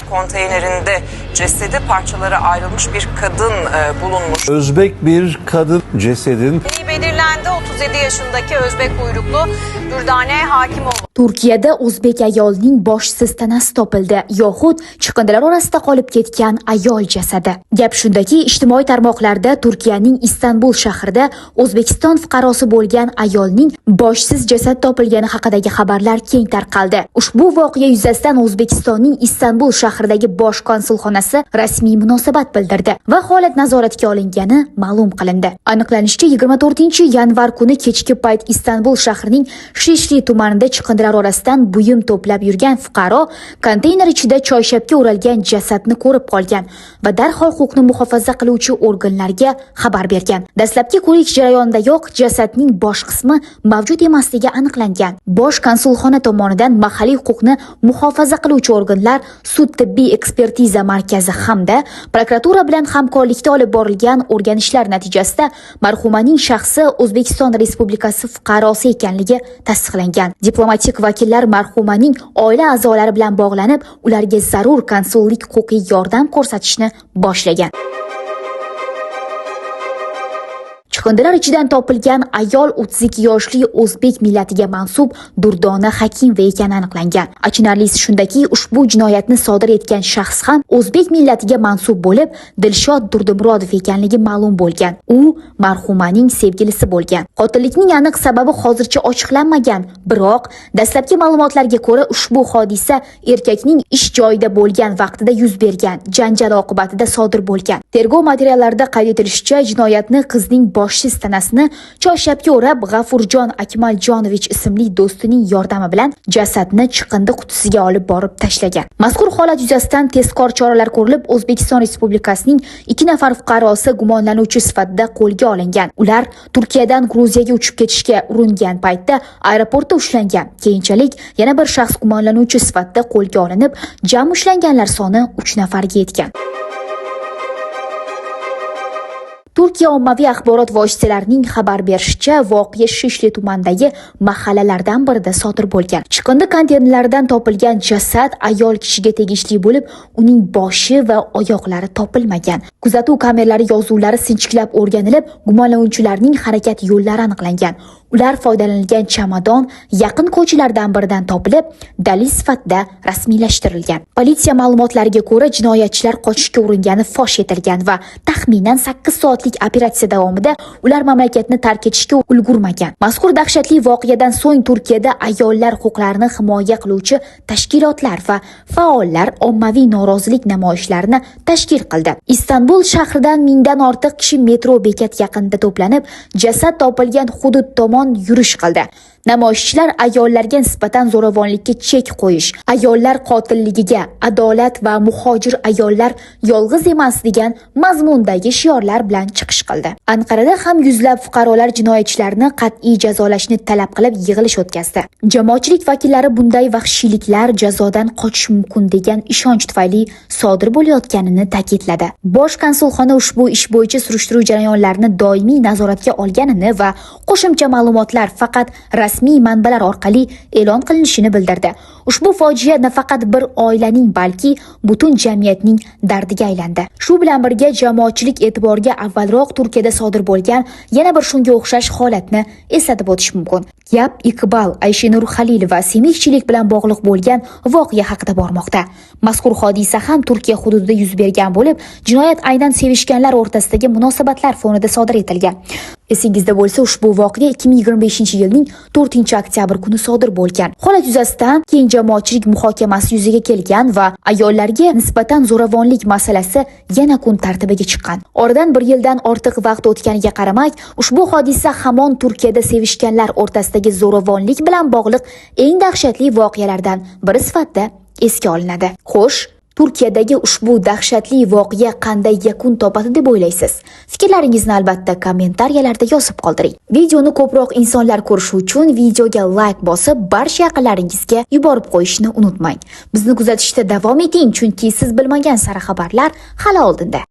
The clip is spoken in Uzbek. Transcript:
Konteynerinde cesedi parçalara ayrılmış bir kadın bulunmuş. Özbek bir kadın cesedin Belirlendi. 37 yaşındaki Özbek uyruklu Dürdane Hakimoğlu. Turkiyada o'zbek ayolning boshsiz tanasi topildi yoxud chiqindilar orasida qolib ketgan ayol jasadi. Gap shundaki, ijtimoiy tarmoqlarda Turkiyaning Istanbul shahrida O'zbekiston fuqarosi bo'lgan ayolning boshsiz jasad topilgani haqidagi xabarlar keng tarqaldi. Ushbu voqea yuzasidan O'zbekistonning Istanbul shahridagi bosh konsulxonasi rasmiy munosabat bildirdi va holat nazoratga olingani ma'lum qilindi. Aniqlanishicha, 24 yanvar kuni kechki payt Istanbul shahrining Shishli tumanida chiqindilar orasidan buyum to'plab yurgan fuqaro konteyner ichida choyshabga o'ralgan jasadni ko'rib qolgan va darhol huquqni muhofaza qiluvchi organlarga xabar bergan. Dastlabki ko'rik jarayonidayoq jasadning bosh qismi mavjud emasligi aniqlangan. Bosh konsulxona tomonidan mahalliy huquqni muhofaza qiluvchi organlar, sud tibbiy ekspertiza markazi hamda prokuratura bilan hamkorlikda olib borilgan o'rganishlar natijasida marhumaning shaxsi O'zbekiston Respublikasi fuqarosi ekanligi tasdiqlangan. Diplomatik vakillar marhumaning oila a'zolari bilan bog'lanib, ularga zarur konsullik huquqiy yordam ko'rsatishni boshlagan. Chiqindilar ichidan topilgan ayol 32 yoshli o'zbek millatiga mansub Durdona Hakimova ekani aniqlangan. Achinarlisi shundaki, ushbu jinoyatni sodir etgan shaxs ham o'zbek millatiga mansub bo'lib, Dilshod Durdimurodov ekanligi ma'lum bo'lgan. U marhumaning sevgilisi bo'lgan. Qotillikning aniq sababi hozircha ochiqlanmagan, biroq dastlabki ma'lumotlarga ko'ra, ushbu hodisa erkakning ish joyida bo'lgan vaqtida yuz bergan janjal oqibatida sodir bo'lgan. Tergov materiallarida qayd etilishicha, jinoyatni qizning boshsiz tanasini choyshabga o'rab, G'afurjon Akmaljonovich ismli do'stining yordami bilan jasadni chiqindi qutisiga olib borib tashlagan. Mazkur holat yuzasidan tezkor choralar ko'rilib, O'zbekiston Respublikasining ikki nafar fuqarosi gumonlanuvchi sifatida qo'lga olingan. Ular Turkiyadan Gruziyaga uchib ketishga uringan paytda aeroportda ushlangan. Keyinchalik yana bir shaxs gumonlanuvchi sifatida qo'lga olinib, jami ushlanganlar soni 3 nafarga yetgan. Turkiya ommaviy axborot vositalarining xabar berishicha, voqea Shishli tumanidagi mahallalardan birida sodir bo'lgan. Chiqindi konteynerlaridan topilgan jasad ayol kishiga tegishli bo'lib, uning boshi va oyoqlari topilmagan. Kuzatuv kameralari yozuvlari sinchiklab o'rganilib, gumonlanuvchilarning harakat yo'llari aniqlangan. Ular foydalanilgan chamadon yaqin ko'chalardan biridan topilib, dalil sifatida rasmiylashtirilgan. Politsiya ma'lumotlariga ko'ra, jinoyatchilar qochishga uringani fosh etilgan va taxminan 8 soatlik operatsiya davomida ular mamlakatni tark etishga ulgurmagan. Mazkur dahshatli voqeadan so'ng Turkiyada ayollar huquqlarini himoya qiluvchi tashkilotlar va faollar ommaviy norozilik namoyishlarini tashkil qildi. Istanbul shahridan mingdan ortiq kishi metro bekat yaqinida to'planib, jasad topilgan hudud tomon yurish qildi. Namoyishchilar ayollarga nisbatan zo'ravonlikka chek qo'yish, ayollar qotilligiga adolat va muhojir ayollar yolg'iz emas degan mazmundagi shiorlar bilan chiqish qildi. Anqarada ham yuzlab fuqarolar jinoyatchilarni qat'iy jazolashni talab qilib yig'ilish o'tkazdi. Jamoatchilik vakillari bunday vahshiyliklar jazodan qochish mumkin degan ishonch tufayli sodir bo'layotganini ta'kidladi. Bosh konsulxona ushbu ish bo'yicha surishtiruv jarayonlarini doimiy nazoratga olganini va qo'shimcha ma'lumotlar faqat rasmiy manbalar orqali e'lon qilinishini bildirdi. Ushbu fojia nafaqat bir oilaning, balki butun jamiyatning dardiga aylandi. Shu bilan birga jamoatchilik e'tiboriga avvalroq Turkiyada sodir bo'lgan yana bir shunga o'xshash holatni eslatib o'tish mumkin. Gap Iqbal, Ayshenur Halil va Semih Chilik bilan bog'liq bo'lgan voqea haqida bormoqda. Mazkur hodisa ham Turkiya hududida yuz bergan bo'lib, jinoyat aynan sevishganlar o'rtasidagi munosabatlar fonida sodir etilgan. Esingizda bo'lsa, ushbu voqea 2025-yilning 4-oktyabr kuni sodir bo'lgan. Holat yuzasidan keng jamoatchilik muhokamasi yuzaga kelgan va ayollarga nisbatan zo'ravonlik masalasi yana kun tartibiga chiqqan. Oradan bir yildan ortiq vaqt o'tganiga qaramay, ushbu hodisa hamon Turkiyada sevishganlar o'rtasidagi zo'ravonlik bilan bog'liq eng dahshatli voqealardan biri sifatida esga olinadi. Xo'sh, Turkiyadagi ushbu dahshatli voqea qanday yakun topadi deb o'ylaysiz? Fikrlaringizni albatta kommentariyalarda yozib qoldiring. Videoni ko'proq insonlar ko'rishi uchun videoga like bosib, barcha yaqinlaringizga yuborib qo'yishni unutmang. Bizni kuzatishda davom eting, chunki siz bilmagan sara xabarlar hali oldinda.